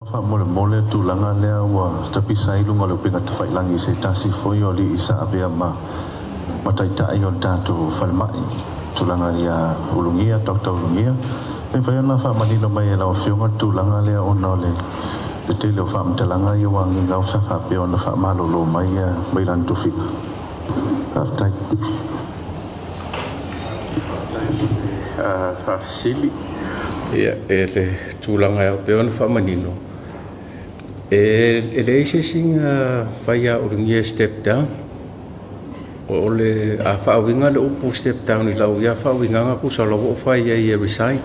Faamolemole tulaga lea ua tapisa ai luga o le upega tafailagi i se tasi foi o alii sa avea ma taitai o le tatou falemai, tulaga ia Ulugia, Dr. Ulugia. E mafai ona faamanino mai e lau Afioga le tulaga lea, ona o le tele o faamatalaga ia ua agigao sa faapea ona faamalolo mai mai lana tofiga. Faafetai. Faafesili ia e le tulaga e pei ona faamanino e leai se isiga fai a Ulugia step down. O le a faauiga le upu step down i lau ia faauigaga, tusa o la ua ou fai ai e resign,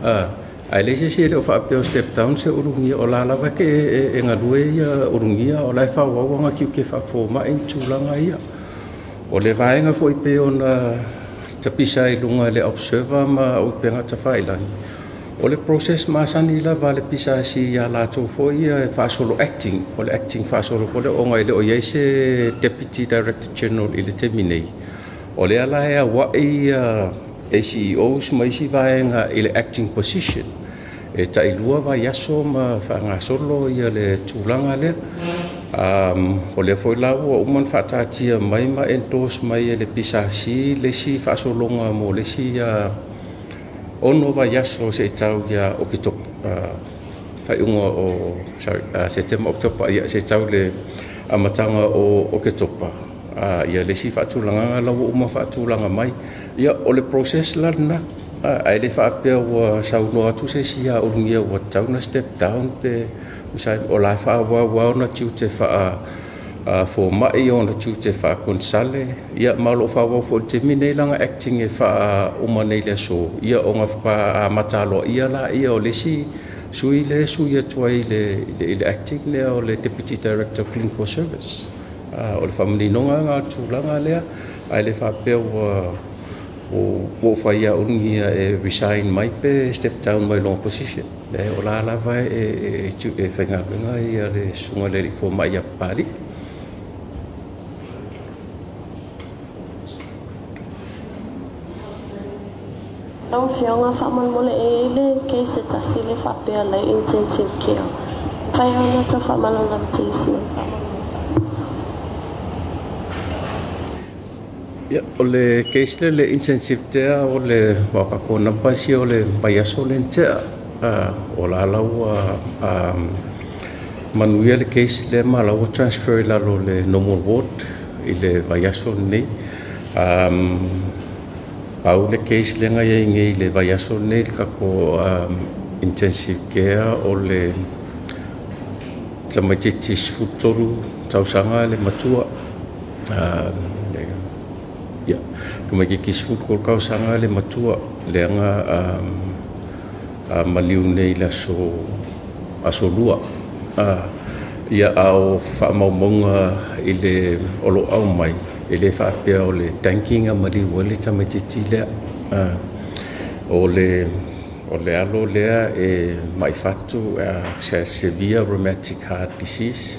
ae leai se isi e le o faapea o step down se Ulugia. O la lava ke e galue ia Ulugia, o la e faaauau ana tiute faafoma'i ma tulaga ia. O le vaega foi pei ona tapisa ai luga le Observer ma upega tafailagi, o le process masani lava le PSC ia latou foi e faasolo acting, o le acting faasolo foi lea, ona e le o i ai se Deputy Director General i le taimi nei. O lea la e aua'i ACEOs ma isi vaega i le acting position e tailua vaiaso ma faagasolo ia le tulaga lea. O lea foi la ua uma ona faataatia mai ma endorse mai e le PSC le isi faasologa mo le isi 6 vaiaso se i tau ia Oketopa, faaiuga o, sorry, Setema, Oketopa, ia se i tau le amataga o Oketopa ia le isi faatulagaga la ua uma faatulaga mai. Ia o le process la lena, ae le faapea ua saunoa atu se isi ia Ulugia ua tatau na step down pe o la faaauau ona tiute faa foma'i, ona tiute faakonesale, ia ma o loo faaauau foi i le taimi nei lana acting e faauma nei le aso, ia ona faatoa amata aloaia laia o le isi sui le sui atu ai i le acting lea o le Deputy Director of Clinical Service. O le faamaninoga na o le tulaga lea, ae le faapea ua ua fai ia Ulugia e resign mai pe step down mai lona position. Le o la lava e faigaluega ia le susuga le alii foma'i ia Papalii. Lau Afioga, faamolemole, e i ai le case e tasi le faapea la intensive care. Mafai ona tau faamalamalama mai, faamolemole? Ia, o le case le le intensive care o le tatou numbers ia o le vaiaso le tea, o la la ua manuia le case lea ma la ua transfer i lalo le normal ward i le vaiaso lenei. Pau le case lea na iai nei le vaiaso lenei le tatou intensive care o le tamaitiiti 13 tausaga le matua. Ia, tamaitiiti 13 tausaga le matua lea na maliu nei le aso lua. Ia, a o faamaumauga i le o lo o aumai, e le faapea o le tanking a maliu ai le tamaitiiti lea. O le alo lea e mai fatu, severe rheumatic heart disease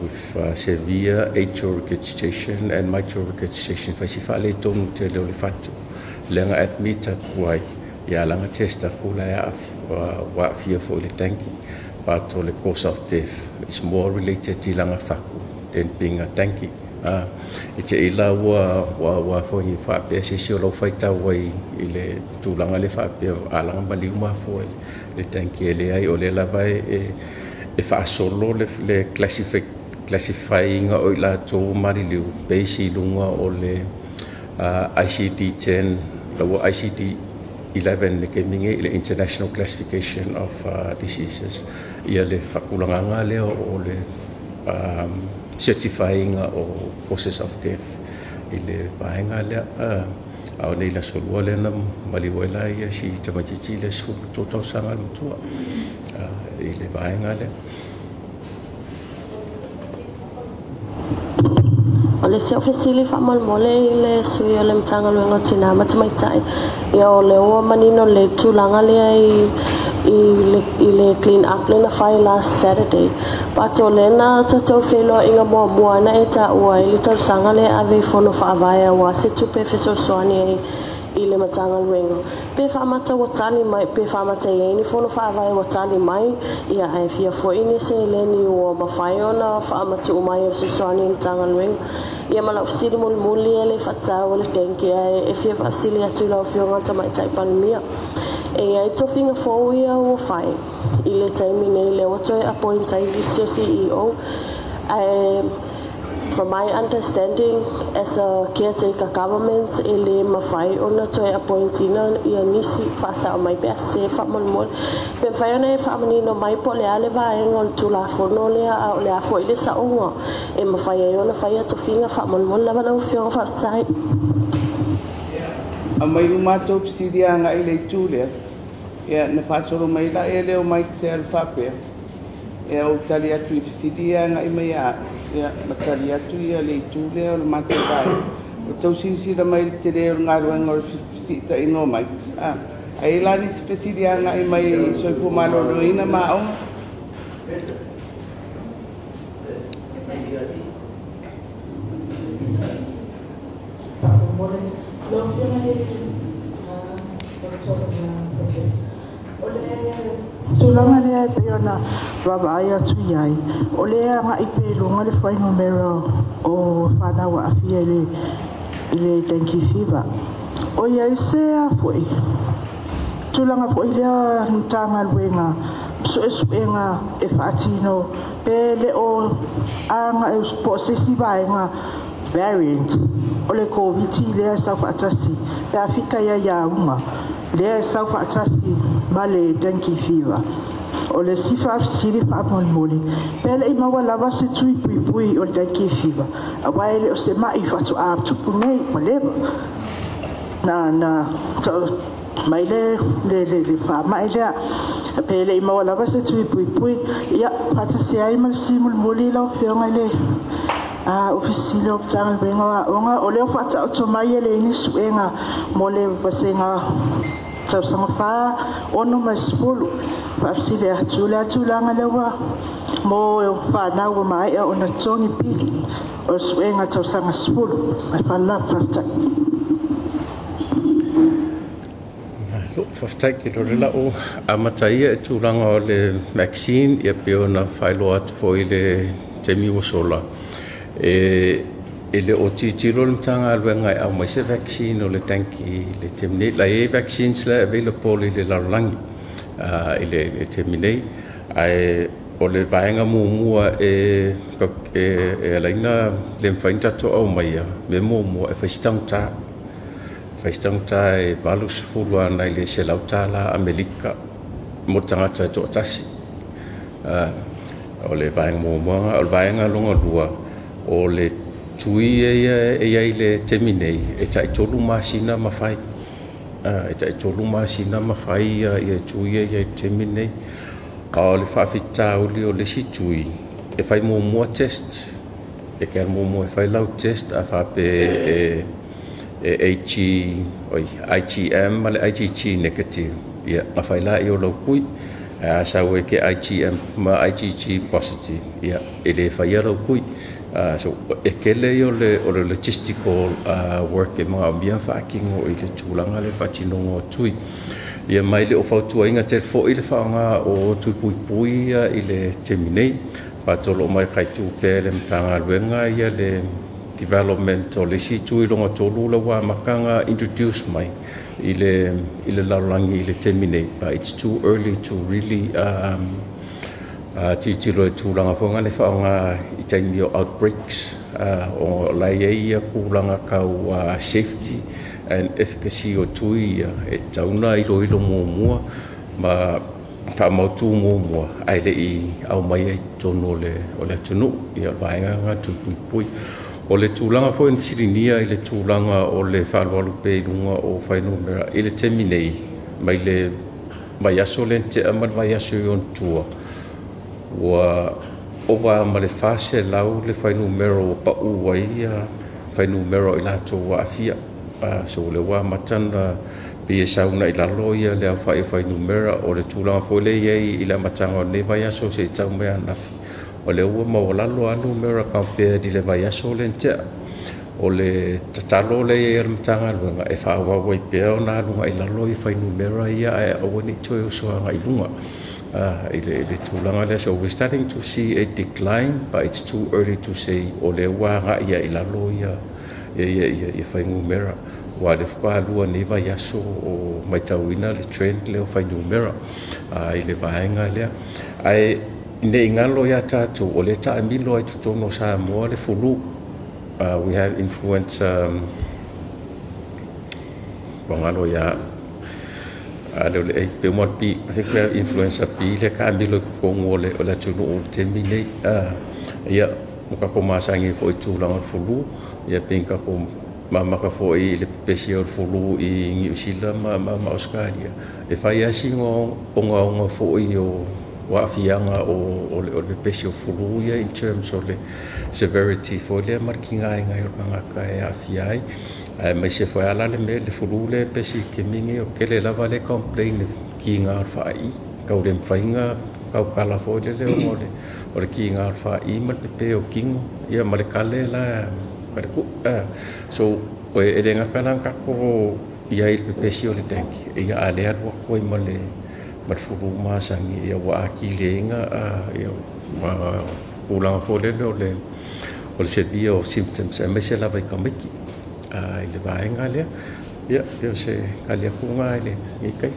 with severe atrial regurgitation and mitral regurgitation, fai si faaletonu tele o le fatu lea na admit atu ai. Ia lana test atu la e ua aafia foi le tanki, but o le cause of death is more related i lana fatu than being a tanki. E te ila ua foi ni faapea se isi o lau faitau ai i le tulaga le faapea alaga maliu mafua le tanki, e leai, o lea lava e faasolo le classifying o i latou maliliu base i luga o le ICD-10 la ua ICD-11 le taimi nei, le International Classification of Diseases, ia le faatulagaga lea o le certifying o causes of death i le vaega lea. A o nei le aso lua lea na maliu ai la ia si tamaitiiti le 13 tausaga le matua i le vaega lea. O le isi fesili faamolemole i le sui o le Matagaluega o Tina ma Tamaitai. Ia, o le ua manino le tulaga lea i le clean up le na fai last Saturday. But o lea na tatou feiloaiga muamua na e taua ai le talosaga lea ave i fono faavae aua se tupe fesoasoani ai i le Matagaluega pe faamata ua tali mai pe faamata i ai ni fono faavae ua tali mai ia ae fia fo'i ni seleni ua mafai ona faamatu'u mai e fesoasoani i Matagaluega. Ia ma la'u fesili mulimuli e le fa'atau le dengue ae e fia fa'afesili atu i lau Afioga Tamaita'i Palemia e iai tofiga fou ia ua fai i le taimi nei lea ua toe appoint ai lisi o CEO ae from my understanding as a caretaker government e lē mafai ona toe appoint ina ia nisi fa'asa'o mai pe ase fa'amolemole pe mafai ona e fa'amanino mai po o le a le vaega o le tulafono lea a o le a fo'i le sa'oga e mafai ai ona faia tofiga fa'amolemole lava lau Afioga fa'afetai. Aumai uma tou fesili agai le itu lea ia na faasolo mai la e leo mai se alu faapea ia ou tali atu i fesili ia agai mai ia ia ma tali atu ia le itu lea o le matou vaega o tau silasila mai le tele o le galuega o le fesiitaiga o mai a ai la nisi fesili agai mai soifua maloloina ma aoga. Faamolemole lau Afioga le Dr. Roberts, o le tulaga lea e pei ona vaavaai atu i ai o le aga'i pe luga le fuainumera o fanau aafia i le dengue fever o iai se a fo'i tulaga fo'i lea Matagaluega su'esu'ega e faatino pe le o aga'i po o se isi vaega variant o le Koviti lea e sau fa'atasi pe a fika ia iauga lea e sau fa'atasi ma le dengue fever. O le isi faafesili faamolemole pe le'i maua lava se tui puipui o le dengue fever auā e le o se ma'i faatoa tupu nei ua leva na mai le faama'i lea pe le'i maua lava se tui puipui ia faatasi ai ma le fesili mulimuli lau Afioga i le Ofisa o Matagaluega o Aoga o lea faataoto mai e leai ni suega mo le vasega tausaga 4, 6 ma le 10. Faafesili atu le tulaga lea ua mo fanau ua maea ona totogi pili o le suega tausaga 10 ma le faaaloalo faafetai. Faafetai ke lo la'u amata ia e tulaga o le vaccine ia pe ona faailoa atu fo'i le taimi ua sola e le o tilotilo le Matagaluega e aumai se vaccine o le dengue le taimi nei. La i ai vaccines la e available i le lalolagi i le taimi nei ae o le vaega muamua e alaina le mafai ona tatou aumaia me muamua e fai se taugata e 80 ana i le $100 Amerika mo le tagata e to'atasi. O le vaega muamua. O le vaega lona lua o le tui ia e iai le taimi nei e ta'i 3 masina ma fai e ta'i 3 masina ma fai ia tui ia i le taimi nei. A o le faafitauli o le isi tui e fai muamua test e ke alu muamua e fai lau test a faape e AG oi IgM ma le IgG negative ia na fai la'i o lau kui ae a sau e ke IgM ma IgG positive ia e lē faia lau kui. So e kele ia o le logistical work e magaomia faatino i le tulaga le faatinoga o tui ia mai le o fautuaina tele fo'i le faaaoga o tui puipui ia i le taimi nei patolo mai kaitu pea le Matagaluega ia le development o le isi tui loga tolu la ua amataga introduce mai i le lalolagi i le taimi nei, but it's too early to really tilotilo i tulaga foga le faaaoga i taimi o outbreaks o la i ai ia tulaga kau safety and efficacy o tui ia e tauna iloilo muamua ma faamautu muamua ae le'i aumai ai totonu o le atunuu ia o le vaega ga tui puipui. O le tulaga foi na fesiligia i le tulaga o le faalualu pea i luga o fuainumera i le taimi nei mai le vaiaso le tea ma le vaiaso i ona tua ua ova ma le 400 le fuainumera ua pa'u ai ia fuainumera o i latou ua aafia. So le ua amata na pei e sauna i lalo ia le aofa'i o fuainumera o le tulaga foi lea i ai i le amataga o lenei vaiaso se'i tau mai anafi o lea ua maualalo a numera compared i le vaiaso le na tea. O le tatalo le ia le Matagaluega e faaauau ai pea ona aluga i lalo i fuainumera ia ae aua ne i toe oso agai i luga i le tulaga lea. So we're starting to see a decline, but it's too early to say o lea ua agai i lalo ia fuainumera. Ua le faatoa lua nei vaiaso o matauina le trend lea o fuainumera i le vaega lea. Ae ne i galo ia tatou o lea taamilo ai totonu o Samoa le flu. We have influenza, ua galo ia le o le A, pe uma le B. I think we have influenza B le taamilo i totonu o le atunuu o le taimi nei. Ia, ua tatou masani foi i tulaga o le flu, ia pe tatou mamaka foi i le pepesi o le flu i Niu Sila ma Australia. E fai lava sina ogaoga foi o aafiaga o le pepesi o flu ia in terms o le severity foi lea ma le tigaina o le tagata e aafia ai. Ae maise foi ala le mea le flu le pepesi i le taimi nei, o tele lava le complain le kiga o le faai, tau le mafaiga tautala foi lele ona o le kiga o le faai ma le pepe o tino, ia ma le kale la ka le ku. So e le gata la tatou i ai le pepesi o le dengue, ia a le alu atu ai ma le fulu masani, ia ua akileina ia ma tulaga foi lele o le severe of symptoms aemaise lava i tamaiti i le vaega lea. Ia, pei o se tali atu lena i lenei taimi.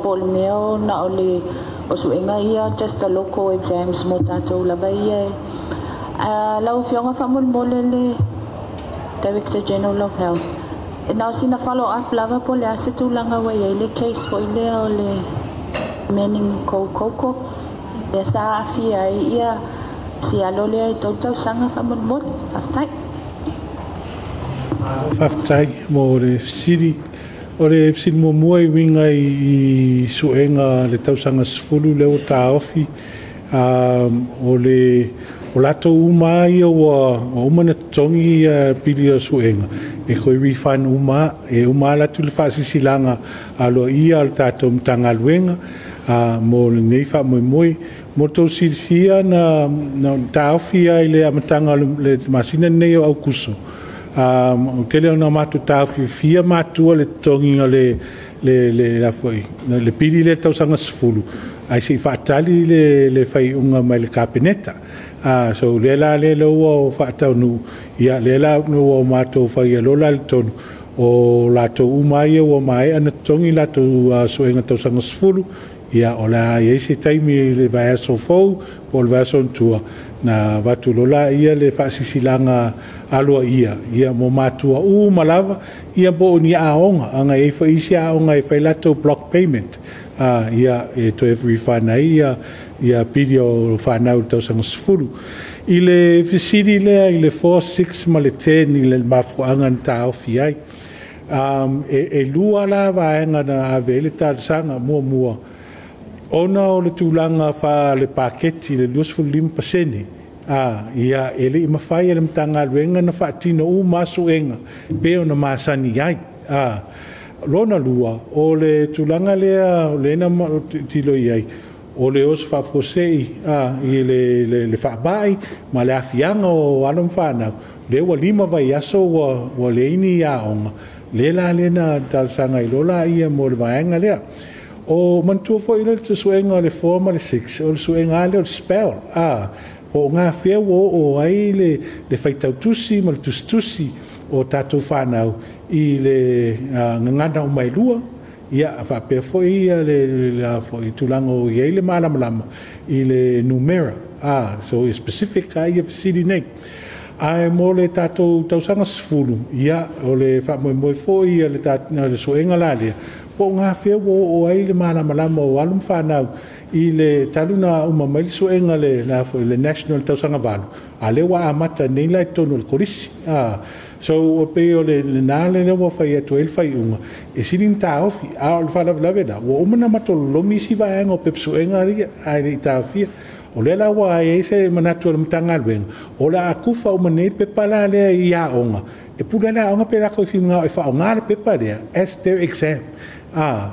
Po le mea na o le o suega ia just the local exams mo tatou lava ia. Lau Afioga faamolemole le Director General of Health. E na o sina follow up lava po le a se tulaga ua iai le case foi lea o le meningococcal. Lea sa aafia ai ia si alo lea i tou tausaga faamolemole. Faafetai. Faafetai mo le fesili. O le fesili muamua i uiga i suega le tausaga 10 lea ua taofi, o le o latou uma ia ua uma na totogi ia pili o suega e toe refund uma, e uma ala atu le faasisilaga aloaia o le tatou Matagaluega mo lenei faamoemoe. Mo tou silafia na taofi ai le amataga o le masina lenei o Aukuso. O tele ona matou taofiofia matua le totogiga le pili le tausaga 10 ai se i faatali le faiuga mai le Kapeneta. So le la le ua o faataunuu, ia le la ua o matou faia lola le tonu o latou uma ia ua maea na totogi latou suega tausaga 10, ia o la iai se taimi le vaiaso fou po o le vaiaso tua na avatu lola ia le faasisilaga aloaia ia mo matua uma lava ia po o ni aoga aga e ai isi aoga e fai latou block payment, ia e toe refund ai ia pili o whanau tausaga 10. I le fesili lea i le 4, 6 ma le 10 i le mafuaaga na taofi ai. E lua la vaega na ave ai le talosaga muamua ona o le tulaga fa le paketi le 25%. Ia e le i mafai e le Matagaluega na faatino uma suega pe ona masani ai. Lona lua o le tulaga lea o le na tilo i ai o le oso faafosei i le faabai ma le afiaga o alo ma whanau. Le ua 5 vaiaso ua leini aoga. Le la le na talosaga i lola ia mo le vaega lea. O manatua foi le suega o le 4 ma le 6, o le suega lea o le spell. Po o ngā fea ua o ai le faitautusi ma le tusitusi o tatou whanau i le ngangana o mai lua, ia faapea foi ia le foi tulaga o iai le malamalama i le numera. So e specific a ia fesili nei. Ae mo le tatou tausaga 10, ia o le faamoemoe foi ia le suega la lea po o ngā fea ua o ai le malamalama o alo ma whanau i le taluna uma mai le suega le National tausaga 8, a lea ua amata nei la i totonu o le kolisi. So o pei o le lena le ua fai atu ai le faaiuga e sili ona taofi, a o le faalavelave la ua uma ona matou lolomi isi vaega o pepa suega ia ae le i taofia. O lea la ua ai se manatu o le Matagaluega o le a kufa uma nei pepa la lea i aoga e pule le aoga pe latou finagalo e faaaoga le pepa lea as their exam,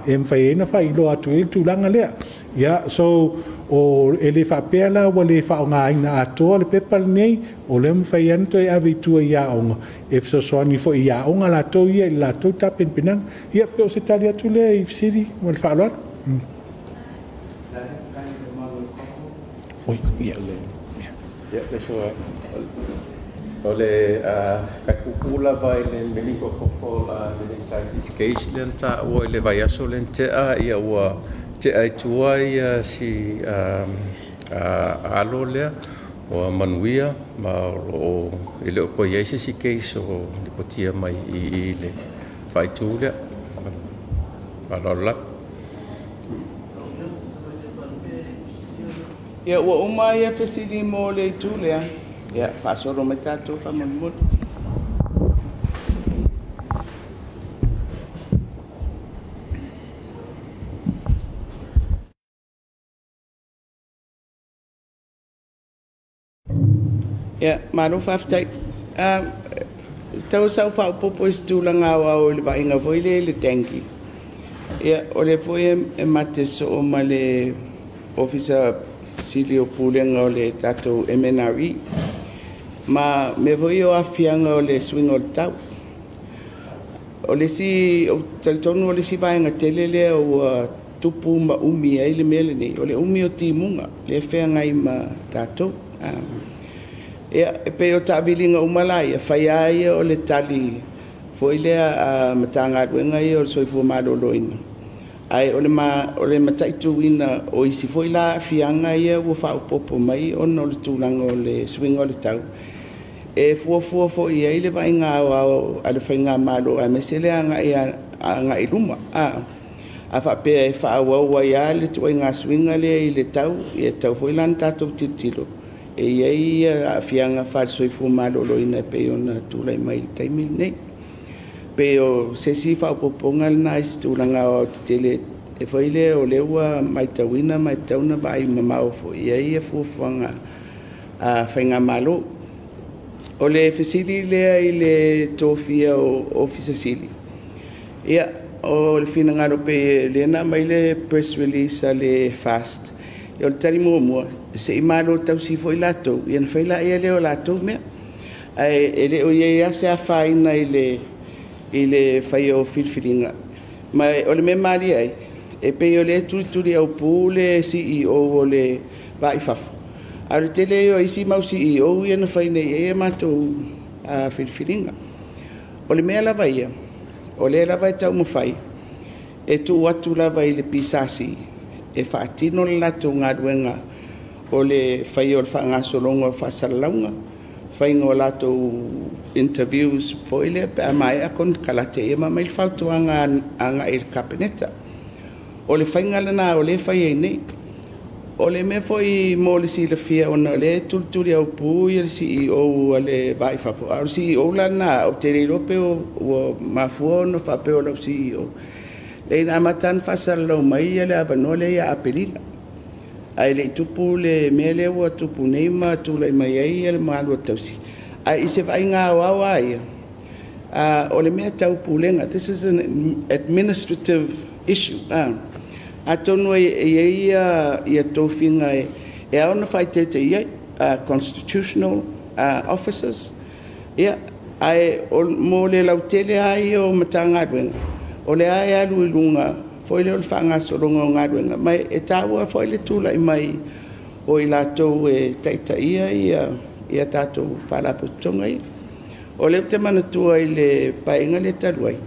e mafai ai ona faailoa atu ai le tulaga lea. Ia, so o e le faapea la ua le faaaogaina atoa le pepa lenei, o lea mafai ai ona toe ave i tua i aoga e fesoasoani foi i aoga latou ia i le latou tapenapenaga. Ia, pe o se tali atu lea i fesili ma le faaaloalo. Oi, ia. Ia, o le kai lava i le meningococcal meningitis case lea na taua i le vaiaso lea na tea, ia ua tea i tua ia si alo lea ua manuia, ma o lo o e le o toe i ai se isi case o lipotia mai i le faaitu lea. Faaaloalo lava. Ia, ua uma ia fesili mo le itu lea. Ia, faasolo mai tatou faamolemole. Ia, malo faafetai. Tau sau faaopoopo i se tulaga aoao i le vaaiga foi lea i le dengue. Ia, o lea foi e mate soo ma le Ofisa Sili o Pulega o le tatou MNRE. Ma mea foi o aafiaga o le suiga o le tau. O le isi, ou te talitonu o le isi vaega tele lea ua tupu ma umi ai le mea lenei, o le umi o timuga lea e feagai ma tatou. Ia, e pei o taaviliga uma la ia, fai lava ia o le tali foi lea a Matagaluega ia o le Soifua Maloloina, ae o le mataituina o isi foi la aafiaga ia ua faaopoopo mai ona o le tulaga o le suiga o le tau, e fuafua foi i ai le vaaiga aoao a le faigamalo aemaise le agai i luma. A faapea e faaauau ai lava le ituaiga suiga lea i le tau, e tatau foi la ona tatou tilotilo e i ai aafiaga faale-soifua maloloina e pei ona tulai mai i le taimi lenei. Pei o se isi faaopoopoga lena i se tulaga aoaotetele e foi lea o lea ua matauina ma e tatau ona vaai mamao foi i ai fuafuaga a faigamalo. O le fesili lea i le tofia o Ofisa Sili, ia, o le finagalo pei lea na aumai le press release a le FAST, o le tali muamua, se i malo tausi foi latou, ia ona fai laia lea o latou mea. Ae e le o i ai lava se afaina i le faia o filifiliga. Ma o le mea malie ai, e pei o lea e tulituli aupu le CEO o le Va i Fafo, a o le tele ia o isi mau CEO ia na fai nei i ai a matou filifiliga. O le mea lava ia, o lea lava e taumafai e tuu atu lava i le PSC e faatino le latou galuega o le faia o le faagasologa o faasalalauga, faiga o latou interviews foi lea pe a maea konekarate ia ma aumai le fautuaga agai i le Kapeneta. O le faiga lena o lea e fai ai nei. O le mea foi mo le silafia ona o lea e tulituli aupu ia le CEO a le Va i Fafo, a o le CEO la lena, ou te le iloa pe ua mafua ona faapea o lau CEO. Leai, na amata ona faasalalau mai le avanoa lea ia Aperila. Ae le i tupu le mea lea ua tupu nei ma tulai mai ai le malua tausi. Ae i se vaaiga aoao lava ia, o le mea tau pulega, this is an administrative issue. Atonu e i ai ia tofiga e ao ona faaeteete i ai, constitutional officers. Ia, ae mo le lautele lava ia o Matagaluega, o lea e alu i luga foi lea o le faagasologa o galuega, ma e taua foi le tulai mai o i latou e taitaia ia tatou faalapotopotoga ia. O lea ou te manatua i le Paeaiga lea talu ai,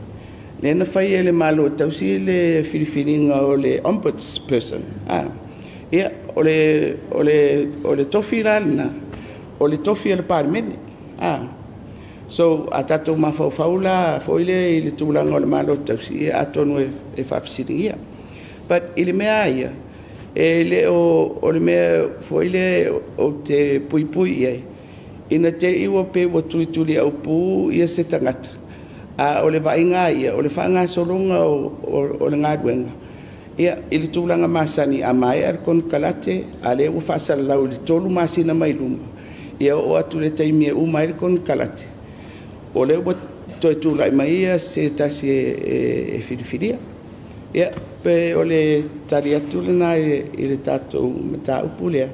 lea na fai e le Malo tausi le filifiliga o le ombudsperson. Ia, o le tofi la lena, o le tofi a le Palemene. So, a tatou mafaufau la foi lea i le tulaga o le Malo tausi, ia atonu e faafesiligia. But i le mea lava ia, e le o le mea foi lea ou te puipui i ai, Ina te iwa pe ua tulituli au pu ia se tagata. A o le vaaiga ia, o le faagasologa o le galuega, ia i le tulaga masani a maea le konekarate, a lea ua faasalalau i le 3 masina mai luma, ia oo atu le taimi e uma ai le konekarate, o lea ua toe tulai mai ia se tasi e filifilia. Ia, pe o le tali atu lena i le tatou mataupu lea.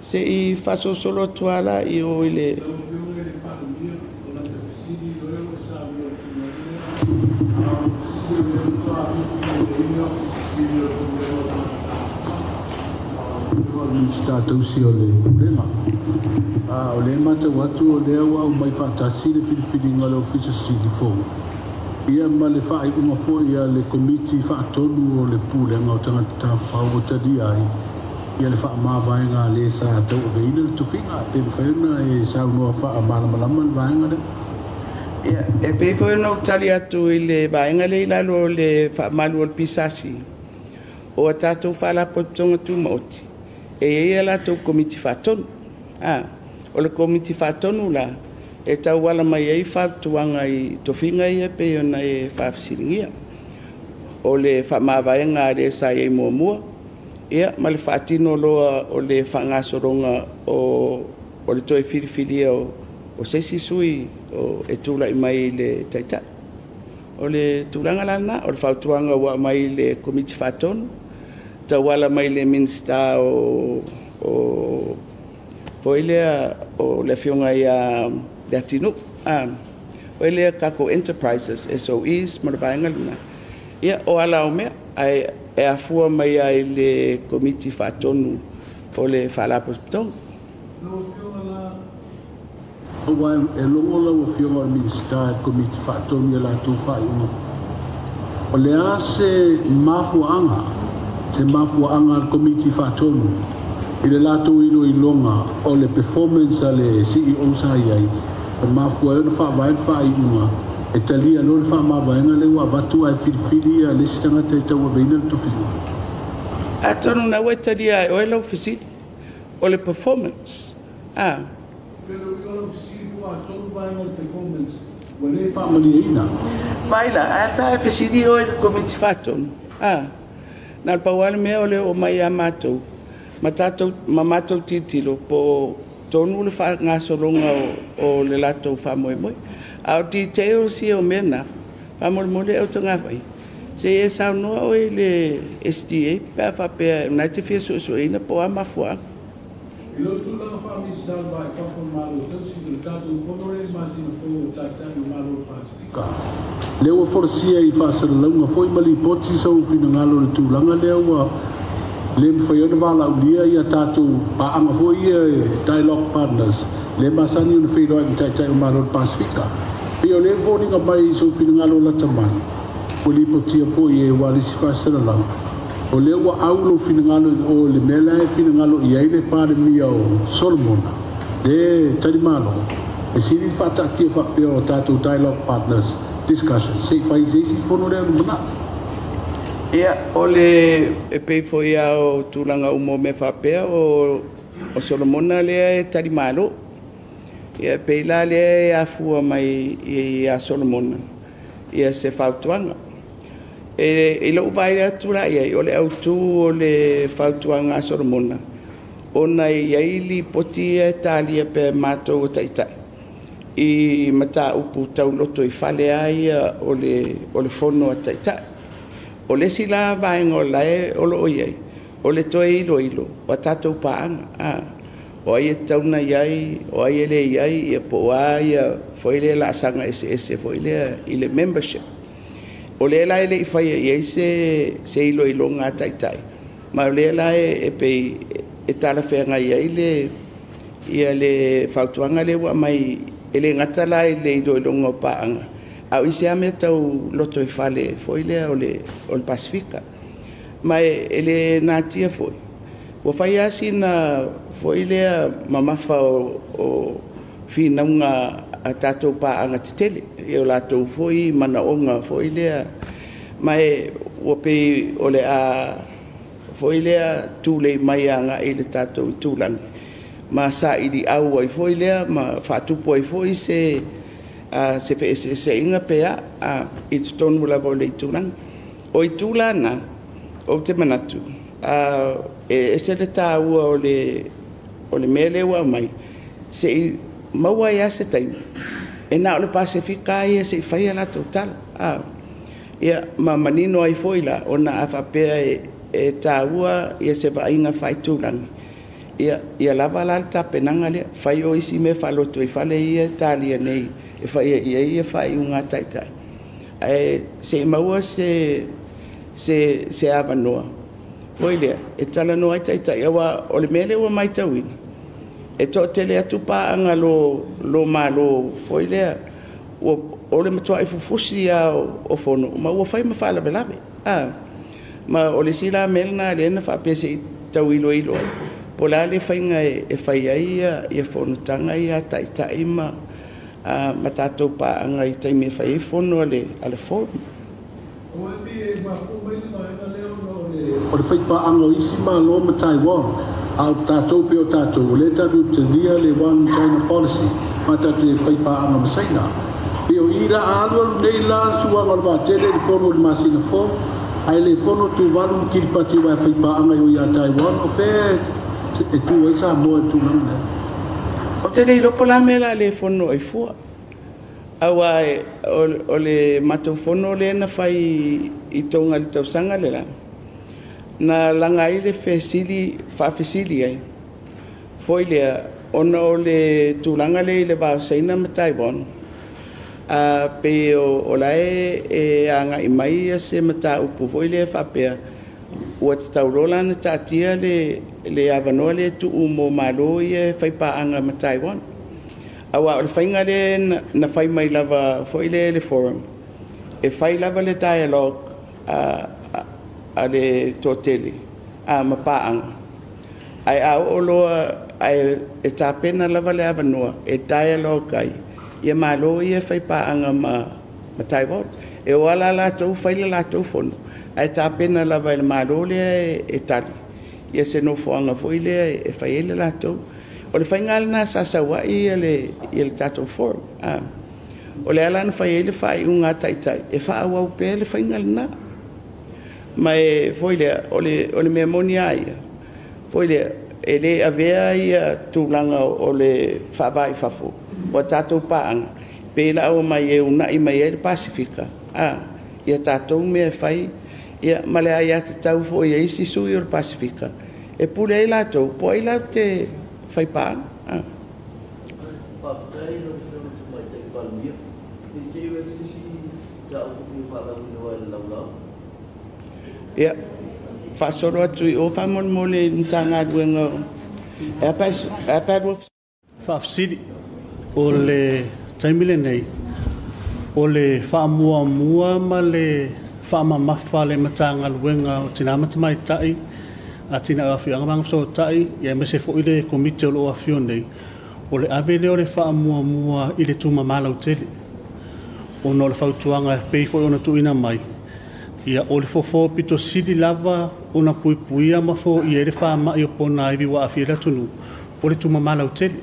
Se i faasolosolo atu lava i o i le Minista tausi o le Pulega. O le matau atu o lea ua aumai faatasi le filifiliga o le Ofisa Sili fou. Ia ma le faaiuga foi a le Komiti Faatonu o le Pulega o Tagata Tafafao ua talia ai ia le faamavaega a le sa tauaveina le tofiga. Pe mafai ona e saunoa faamalamalama le vaega lea. Ia, e pei foi ona ou tali atu i le vaega lea i lalo o le faamalu o le PSC, o a tatou faalapotopotoga tumaoti, e i ai a latou komiti faatonu. O le komiti faatonu la, e tauala mai ai fautuaga i tofiga ia pei ona e faafesiligia. O le faamavaega a le sa i ai muamua, ia, ma le faatino loa o le faagasologa o le toe filifilia o se isi sui e tulai mai i le taitai. O le tulaga la lena, o le fautuaga ua aumai i le komiti faatonu, tauala mai le Minisita o foi lea o le afioga ia Leatinuu, foi lea tatou enterprises, SOEs ma le vaega lena. Ia, o ala o mea, ae e afua mai ai le komiti faatonu o le faalapotopotoga. Lau afioga la, aua e logo lau afioga o le Minisita i le komiti faatonu i a latou faaiuga. O le a se mafuaaga a le komiti faatonu i le latou iloiloga o le performance a le CEO sa i ai, e mafua ai ona faavae le faaiuga e talia loa le faamavaega lea ua avatu ae filifili ia le isi tagata e tauaveina le tofiga. Atonu na ua talia ai oe lau fesili, o le performance. Pe le uiga lau fesili ua tolu vaega o le performance ua le faamalieina. Vai la, ae pe a fesili oe i le komiti faatonu. Na le pau lava le mea o le oo mai ia matou, ma matou tilotilo po tonu le faagasologa o le latou faamoemoe. A o details ia o mea na, faamolemole au tagafai, se i e saunoa oe i le SDA pe a faapea o lena e te fia suesueina po o a mafuaaga. I lou tulaga faa-Minisita o le Va i Fafo o le Malo Tausi o le tatou fono lea i le masina fou o Taitai o Malo o le Pasefika, lea ua folasia i faasalalauga foi ma lipoti sau finagalo i le tulaga lea ua le mafai ona valaaulia ia tatou paaga foi ia dialogue partners le masani ona feiloai ma Taitai o Malo o le Pasefika. Pei o lea foliga mai i sou finagalo lata mai, ua lipotia foi e ua le isi faasalalau, o lea ua au lou finagalo i o le mea la e finagalo i ai le Palemia o Solomona, le talimalo, e sili le faataatia faapea o tatou dialogue partners discussion, se i fai se isi fono lea lumanai. Ia, o le e pei foi lava o tulaga uma o mea faapea o Solomona lea e talimalo. Ia, e pei la lea e afua mai ia Solomona ia se fautuaga. E i lou vaai atu la i ai, o le autu o le fautuaga a Solomona, ona e i ai lipoti ia e talia pea e matou o taitai i mataupu tauloto i fale lava ia o le fono a taitai. O le isi la vaega o lae o lo o i ai, o le toe iloilo o a tatou paaga. O ai e tatau ona i ai, o ai e le i ai, ia po o a ia foi lea laasaga eseese foi lea i le membership. O lea la e le i faia i ai se iloiloga a taitai, ma o lea la e pei e talafeagai ai le fautuaga lea ua aumai, e le gata la i le iloiloga o paaga, a o isi lava mea tau loto i fale foi lea o le Pasefika. Ma e le natia foi, ua fai lava sina foi lea mamafa o finauga a tatou paaga tetele, ia o latou foi manaoga foi lea, ma ua pei o le a foi lea tulei mai agai i le tatou itulagi, ma sailiau ai foi lea ma faatupu ai foi se se feeseeseaiga pe a i totonu lava o le itulagi. O itu lana ou te manatu e ese le tāua o le mea lea ua aumai se'i maua ai lava se taimi e na o le Pasefika lava ia se'i fai a latou tala. Ia ma manino ai foi la ona a faapea e tāua ia se vaaiga faaitulagi, ia lava la le tapenaga lea fai o isi mea faaloto i fale ia e talia nei e faia i ai ia faaiuga a taitai ae se'i maua se avanoa foi lea e talanoa ai taitai aua o le mea lea ua matauina e toatele atu paaga lo Malo foi lea ua o le matuai fufusi lava o fono ma ua fai ma faalavelave. Ma o le isi la mea lena lea na faapea se i tau iloilo ai po o le a le faiga e fai ai ia fonotaga ia a taitai ma tatou paaga i taimi e fai ai fono a le forum. O e mafua mai le vaega lea ona o le faipaaga o isi Malo ma Taiwan, a o tatou pe o tatou, o lea tatou talia le One China Policy, ma tatou faipaaga ma Saina. Pe o i la alu alu nei la suaga o le vaatele i le fono o le masina fou, ae le fono Tuvalu ma Kiribati wa e faipaaga i o ia Taiwan, o fea e tu ai Samoa i tulaga lea. O te le iloa po o le a mea o le a le fono ai fua. Aua o le matou fono lea na fai i Toga i le tausaga le la, na laga ai le fesili, faafesili ai, foi lea, ona o le tulaga lea i le va o Saina ma Taiwan, pe o la e agai mai se mataupu foi lea faapea, ua tatau loa la ona taatia le avanoa lea tuu mo Malo ia e faipaaga ma Taiwan. Aua o le faiga lea na fai mai lava foi lea e le forum, e fai lava le dialogue a le toatele ma paaga, ae a oo loa ae e tapena lava le avanoa e dialogue ai ia Malo ia e faipaaga ma Taiwan. E o ala latou fai le latou fono, ae tapena lava e le Malo lea e tali ia se nofoaga foi lea e fai ai le latou. O le faiga lena sa sau ai le tatou forum. O le ala na fai ai le faaiuga a taitai e faaauau pea le faiga lena. Ma e foi lea, o le mea moni lava ia, foi lea, e le avea ia tulaga o le faavaa i fafo o tatou paaga, pe la o mai e unai mai ai le Pasefika, ia tatou mea e fai, ia ma le aiatatau foi a isi sui o le Pasefika, e pule ai latou, po o ai latou te fai paaga. Faafetai lau Afioga i le Tamaitai Palemia. I te i isi mataupu e faalauiloa i le laulau. Ia, faasolo atu i o faamolemole i le Matagaluega e a lua. Faafesili, o le taimi lenei, o le faamuamua ma le faamamafa le Matagaluega o Tina ma Tamaitai, Atinae o Afioaga ma Agafesootai, ia aemaise foi le Komiti o lo o afio nei, o le ave lea o le faamuamua i le tumama lautele. Ona o le fautuaga e pei foi ona tuuina mai, ia o le fofo pito sili lava ona puipuia ma foia i le faamai o pona ivi ua aafia i le atunuu, o le tumama lautele.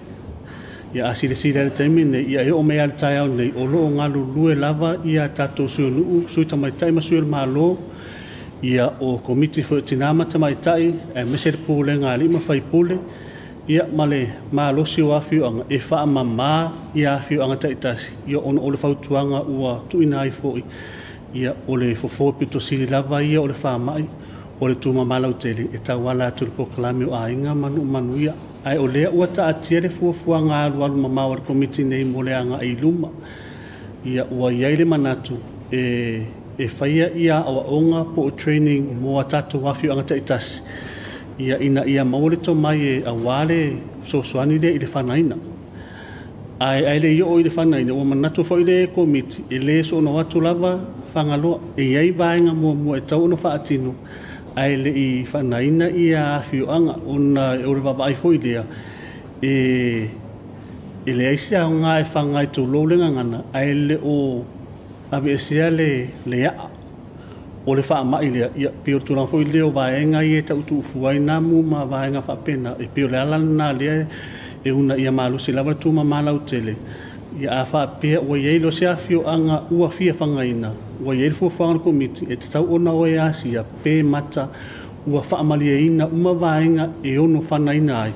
Ia a silasila i le taimi lenei, ia e oo mai lava i le taeao nei, o lo o galulue lava ia tatou sui o nuu, sui tamaitai ma sui o le Malo, ia o Komiti foi o Tina ma Tamaitai, aemaise le Pulega a Alii ma Faipule, ia ma le malosi o afioaga e faamama ia afioaga taitasi, ia ona o le fautuaga ua tuuina ai foi, ia o le fofo pito sili lava ia o le faamai, o le tumama lautele e tauala atu i le polokalame o aiga ma nuu manuia. Ae o lea ua taatia le fuafuaga alualu mamao a le Komiti nei mo le agai i luma. Ia ua i ai le manatu e faia ia aoaoga po o training mo a tatou afioaga taitasi, ia ina ia maua le tomai e aua le fesoasoani lea i le fanaina. Ae le i oo i le fanaina, ua manatu foi le Komiti e le soona atu lava Fagaloa. E i ai vaega muamua e tau ona faatino, ae le i fanaina ia afioaga, ona o le vaavaai foi lea, e leai se aoga e faga ai tulou le gagana, ae le o aveesea le aa o le faama'i lea ia pei o le tulaga foi lea o vaega ia e tautuufua ai namu ma vaega faapena e pei o le ala lena lea e una ia malosi lava le tumamā lautele ia a faapea ua iai loa se afioaga ua fia fagaina ua iai le fuafuaga a le Komiti e tatau ona o e asia pe mata ua faamalieina uma vaega e ono fanaina ai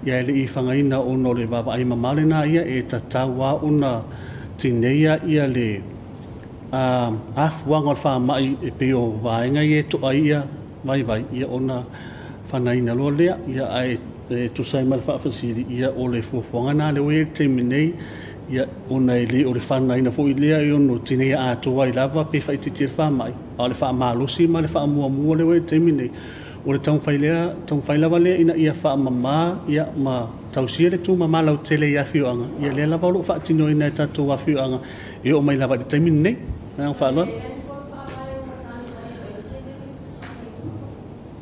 ia e lei fagaina ona o le vaavaai mamao lena ia e tatau a ona tineia ia le afuaga o le faama'i e pei o vaega ia e to'a ia vaivai ia ona fanaina loa lea ia ae e tusa ai ma le faafesili ia o le fuafuaga na lea ua iai le taimi nei ia ona e le o le fanaina foi lea e ono tineia atoa ai lava pe faaitiitia le faama'i a o le faamalosi ma le faamuamua lea ua iai le taimi nei o le taumafai lea taumafai lava lea ina ia faamamā ia ma tausia le tumamā lautele i afioaga ia lea lava o loo faatinoina e tatou afioaga e oo mai lava i le taimi lenei. Le agaga faaaloalo.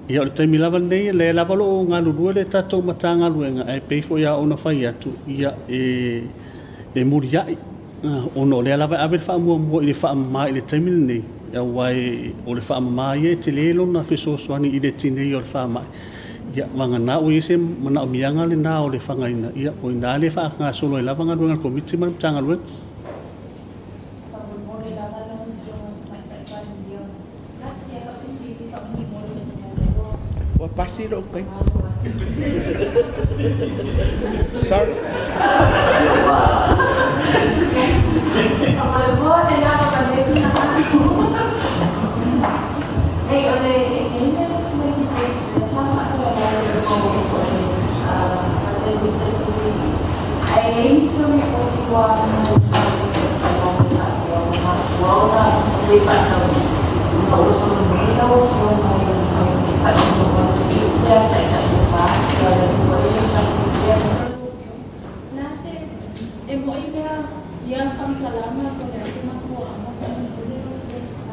Ia o le taimi lava lenei lea lava o loo galulue le tatou Matagaluega ae pei foi a ona fai atu ia e muliai ona o lea lava e ave le faamuamua i le faamamā i le taimi lenei auā o le faamamā ia e tele lona fesoasoani i le tinei o le faama'i ia vagana ua iai se manaomiaga lena o le fagaina ia o ina lea faagasolo ai lava galuega a le Komiti ma le Matagaluega. Ua pasi lou taimi. Sorry.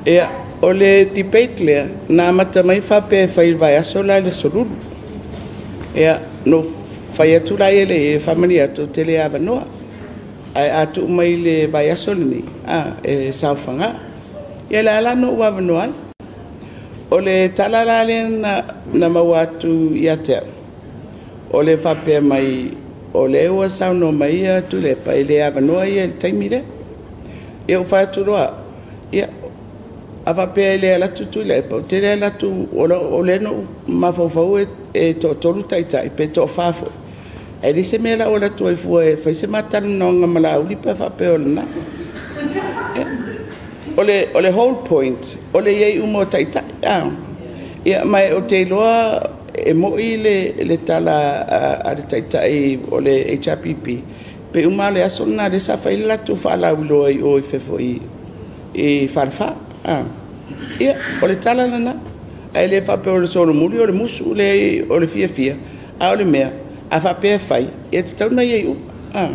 Ia, o le debate lea, na amata mai faapea e fai i le vaiaso la i le aso Lulu. Ia, no fai atu la ia le e faamalie atu ou te le avanoa. Ae a tuu mai i le vaiaso lenei, e saofaga. Ia le a la no ou avanoa ai. O le tala la lea na maua atu ia te au, o le faapea mai o lea ua saunoa mai ia Tuilaepa e le avanoa ia i le taimi lea. Ia ou fai atu loa, ia a faapea e le alu atu Tuilaepa, ou te le alu atu, o lea na ou mafaufau e toatolu taitai pe toafa foi. Ae leai se mea la ua alu atu ai fua e fai se ma talanoaga ma Laauli pe faapea o lena. O le whole point, o le iai uma o taitai. Ia, ma ou te iloa e moi le tala a le taitai o le HRPP, pe uma le aso lena lea sa fai le latou faalauiloa i o i fefo i Falefa. Ia, o le tala lena. Ae le faapea o le solomuli o le musu le o le fiafia, a o le mea, a faapea e fai, ia tatau na iai uma.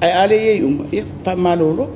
Ae a le iai uma, ia faamalolo.